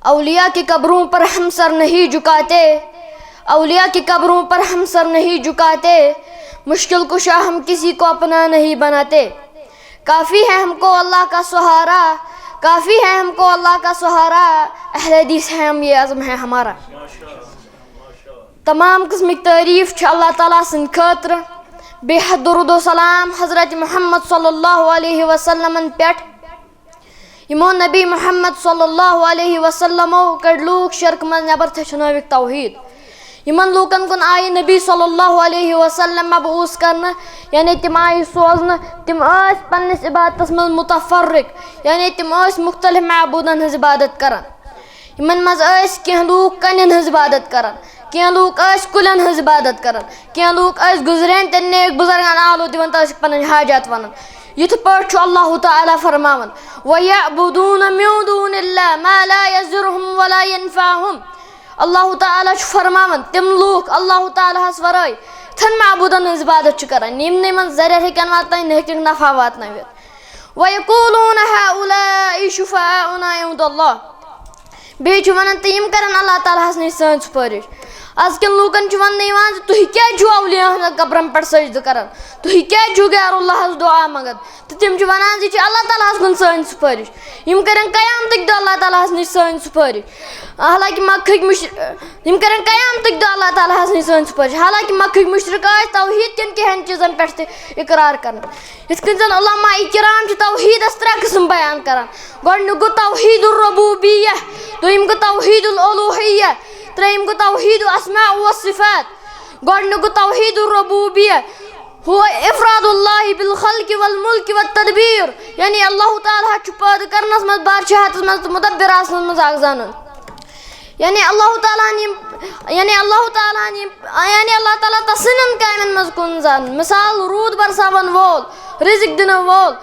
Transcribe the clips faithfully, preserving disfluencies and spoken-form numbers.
اولیاء کی قبروں پر ہم سر نہیں جھکاتے، اولیاء کی قبروں پر ہم سر نہیں جھکاتے، مشکل کشا ہم کسی کو اپنا نہیں بناتے۔ کافی ہے ہم کو اللہ کا سہارا، کافی ہے ہم کو اللہ کا سہارا، اہل حدیث ہے ہم، یہ عزم ہے ہمارا۔ تمام قسمٕکۍ تعریٖف چھِ اللہ تعالیٰ سٕنٛدِ خٲطرٕ، بے حد درود و سلام حضرت محمد صلی اللہ علیہ وسلمن پٮ۪ٹھ۔ یِمو نبی محمد صلی اللہ علیہ وسلمو کٔڑۍ لوٗکھ شرکہٕ منٛز نٮ۪بر، تھٔچھنٲوِکھ توحیٖد۔ یِمن لوٗکن کُن آیہِ نبی صلی اللہ علیہ وسلم مبعوث کرنہٕ، یعنی تِم آیہِ سوزنہٕ۔ تِم ٲسۍ پننِس عبادتس منٛز متفرق، یعنی تِم ٲسۍ مختلف معبوٗدن ہٕنٛز عبادت کران۔ یِمن منٛز ٲسۍ کینٛہہ لوٗکھ کنٮ۪ن ہٕنٛز عبادت کران، کینٛہہ لوٗکھ ٲسۍ کُلٮ۪ن ہٕنٛز عبادت کران، کینٛہہ لوٗکھ ٲسۍ گُزرین تہِ نیک بُزرگن آلو دِوان تہٕ ٲسِکھ پنٕنۍ حاجات ونان۔ یِتھ پٲٹھۍ چھُ اللہ تعالیٰ فرماوان، وَيَعْبُدُونَ مِن دُونِ اللَّهِ مَا لَا يَضُرُّهُمْ وَلَا يَنفَعُهُمْ۔ اللہ تعالیٰ چھُ فرماوان، تِم لوٗکھ اللہ تعالیٰ ہس ورٲے یِتھن معبوٗدن ہٕنٛز عبادت چھِ کران، یِم نہٕ یِمن ضرر ہیٚکن واتنٲوِتھ، نہ ہیٚکن نفع واتنٲوِتھ۔ وَيَقُولُونَ هَؤُلَاءِ شُفَعَاؤُنَا عِندَ اللَّهِ۔ بیٚیہِ چھِ وَنان، تہٕ یِم کَرَن اللہ تعالیٰ ہَس نِش سٲنۍ سُفٲرِش۔ آز کٮ۪ن لوٗکَن چھُ وَننہٕ یِوان زِ تُہۍ کیٛازِ چھِو اولیاء ہٕنٛدٮ۪ن قبرَن پٮ۪ٹھ سجدٕ کَران؟ تُہۍ کیٛازِ چھِو غیر اللہَس دُعا منٛگان؟ تہٕ تِم چھِ وَنان زِ یہِ چھِ اللہ تعالیٰ ہَس کُن سٲنۍ سُفٲرِش۔ یِم کَرَن قیامتٕکۍ دۄہ اللہ تعالیٰ ہَس نِش سٲنۍ سُفٲرِش۔ حالانکہِ مکہٕکۍ مُش-، یِم کَرَن قیامتٕکۍ دۄہ اللہ تعالیٰ ہَس نِش سٲنۍ سُفٲرِش۔ حالانکہِ مکہٕکۍ مُشرِک ٲسۍ توحیٖد کٮ۪ن کینٛہَن چیٖزَن پٮ۪ٹھ تہِ اقرار کَران۔ یِتھ کٔنۍ زَن علماء کرام چھِ توحیٖدَس ترٛےٚ قٕسٕم بیان کَران۔ گۄڈٕنیُک گوٚو توحیٖد الربوبیہ، دوٚیِم گوٚو توحیٖد الالوہیہ، ترٛیٚیِم گوٚو توحیٖد الاسماء والصفات۔ گۄڈٕنیُک گوٚو توحیٖد الربوبیہ، ہو افراد اللہ بالخلق والملک والتدبیر، یعنی اللہ تعالیٰ چھُ پٲدٕ کرنس منٛز، بادشاہتس منٛز تہٕ مدبر آسنس منٛز اکھ زانُن۔ یعنی اللہ تعالیٰ ہن یِم، یعنی اللہ تعالیٰ ہن یِم، یعنی اللہ تعالیٰ تسٕنٛدٮ۪ن کامٮ۪ن منٛز کُن زانُن۔ مثال، روٗد برساون وول، رزق دِنہٕ وول،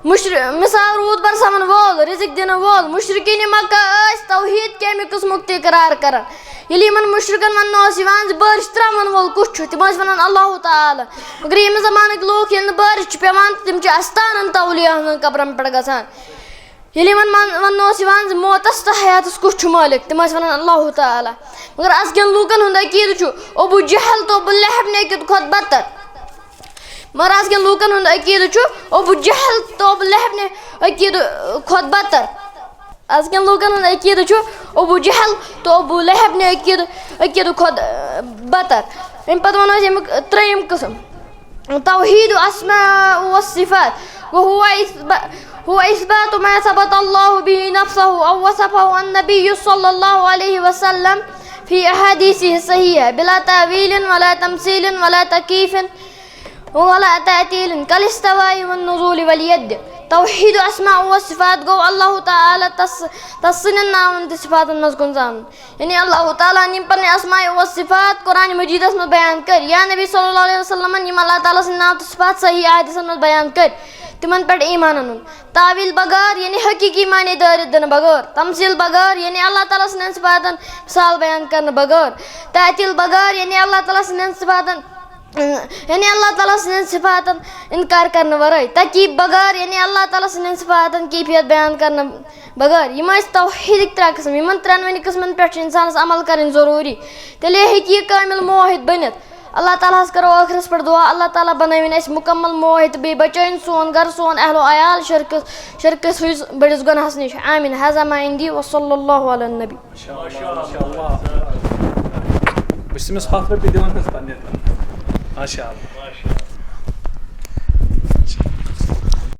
مُشر-، مثال، روٗد برساون وول، رزق دِنہٕ وول۔ مُشرِکیٖنِ مکہ ٲسۍ توحیٖد کَمہِ قٕسمُک تہِ اقرار کران۔ ییٚلہِ یِمن مُشرِکن وننہٕ اوس یِوان زِ بٲرِش ترٛاوَن وول کُس چھُ؟ تِم ٲسۍ ونان، اللہ تعالیٰ۔ مگر ییٚمہِ زمانٕکۍ لوٗکھ، ییٚلہِ نہٕ بٲرِش چھِ پٮ۪وان، تِم چھِ استانن تہٕ اولیاہن ہٕنٛدٮ۪ن قبرن پٮ۪ٹھ گژھان۔ ییٚلہِ یِمن ون-، وننہٕ اوس یِوان زِ موتس تہٕ حیاتس کُس چھُ مٲلِک، تِم ٲسۍ ونان، اللہ تعالیٰ۔ مگر از کٮ۪ن لوٗکن ہُنٛد عقیٖدٕ چھُ ابو جہل تہٕ ابو لہب نہِ عقیٖدٕ کھۄتہٕ بدتر۔ مگر از کٮ۪ن لوٗکن ہُنٛد عقیٖدٕ چھُ ابو جہل تہٕ ابو لہب نہِ عقیٖدٕ کھۄتہٕ بدتر۔ از کٮ۪ن لوٗکن ہُنٛد عقیٖدٕ چھُ ابو جہل تہٕ ابو لہب نہِ عقیٖدٕ، عقیٖدٕ کھۄتہٕ، آ، بدتر۔ اَمہِ پتہٕ وَنو أسۍ اَمیُک ترٛیٚیِم قٕسم، توحیٖد اسماء و صفات، وهو إثبا-، هو إثبات ما ثبت الله به نفسه أو وصفه النبي صلى الله عليه وسلم في أحاديثه الصحيحة بلا تأويل ولا تمثيل ولا تكييف ولا تعطيل كالاستواء والنزول واليد۔ توحیٖد اسماء و صفات گوٚو اللہ تعالیٰ تس، تسٕنٛدٮ۪ن ناوَن تہٕ صفاتَن منٛز کُن زانُن۔ یعنی اللہ تعالیٰ ہن یِم پنٕنۍ اسماء و صفات قرآن مجیٖدَس منٛز بیان کٔرۍ، یا نبی صلی اللہ علیہ وسلمن یِم اللہ تعالیٰ سٕنٛدۍ ناو تہٕ صفات صحیح احادیثن منٛز بیان کٔرۍ، تِمن پٮ۪ٹھ ایمان اَنُن۔ تاویٖل بغٲر، یعنی حقیٖقی معنی دٲرِتھ دِنہٕ بغٲر۔ تمثیٖل بغٲر، یعنی اللہ تعالیٰ سٕنٛدٮ۪ن صفاتن مثال بیان کرنہٕ بغٲر۔ تعطیٖل بغٲر، یعنی اللہ تعالیٰ سٕنٛدٮ۪ن صفاتن یعنی اللہ تعالیٰ سٕنٛدٮ۪ن صفاتن اِنکار کرنہٕ ورٲے۔ تکیٖف بغٲر، یعنی اللہ تعالیٰ سٕنٛدٮ۪ن صفاتن کیفیت بیان کرنہٕ بغٲر۔ یِم ٲسۍ توحیٖدٕکۍ ترٛےٚ قٕسم۔ یِمن ترٛٮ۪نوٕنی قٕسمن پٮ۪ٹھ چھُ اِنسانس عمل کرٕنۍ ضروٗری، تیٚلے ہیٚکہِ یہِ کٲمِل موحد بٔنِتھ۔ اللہ تعالیٰ ہس کرو ٲخرس پٮ۪ٹھ دُعا، اللہ تعالیٰ بنٲوِن اَسہِ مُکمل موحد تہٕ بیٚیہِ بچٲوِن سون گرٕ، سون اہل و عیال شرکس، شرکس ہِوِس بٔڑِس گۄناہس نِش۔ آمین۔ هذا ما عندي وصلى الله على النبي۔ ماشاء اللہ، ماشاء اللہ۔ بہٕ چھُس تٔمِس ہَتھ رۄپیہِ دِوان حظ پننہِ طرفہٕ۔ ماشاء اللہ۔